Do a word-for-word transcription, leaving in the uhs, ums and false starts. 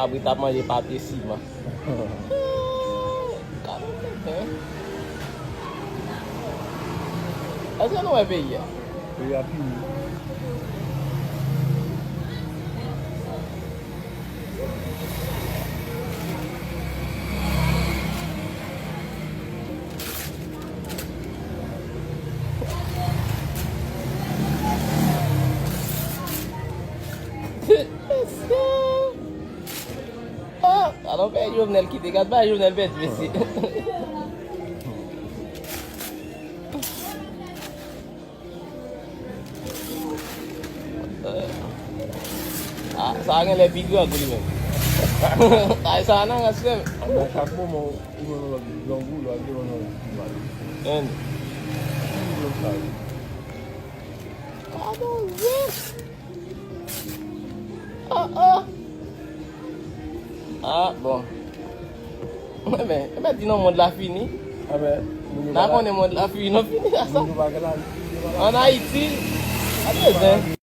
Abri t ap manje papye siman. Gade tenten. Èske nou wè peyi a? Peyi a fini. Ah, alò, pè Jovenel kite. Gad bagay Jovenel pèdi, mesye. Ah, sa a genlè pi grangou li menm. Ay, sa a nan rans menm. Ann nan chak moman, ou jwenn yon lòt grangou, lòt li jwenn yon lòt pi mal. Enn. Ki jwenn sa yo? Ah, Bondye! Oh, oh! Ah, bon. Enben, enben, di non, mond la fini. Enben, moun yo pa la. N a konnen mond la fini, non, fini a sa. Moun yo pa gen la. An Ayiti, a bezwen.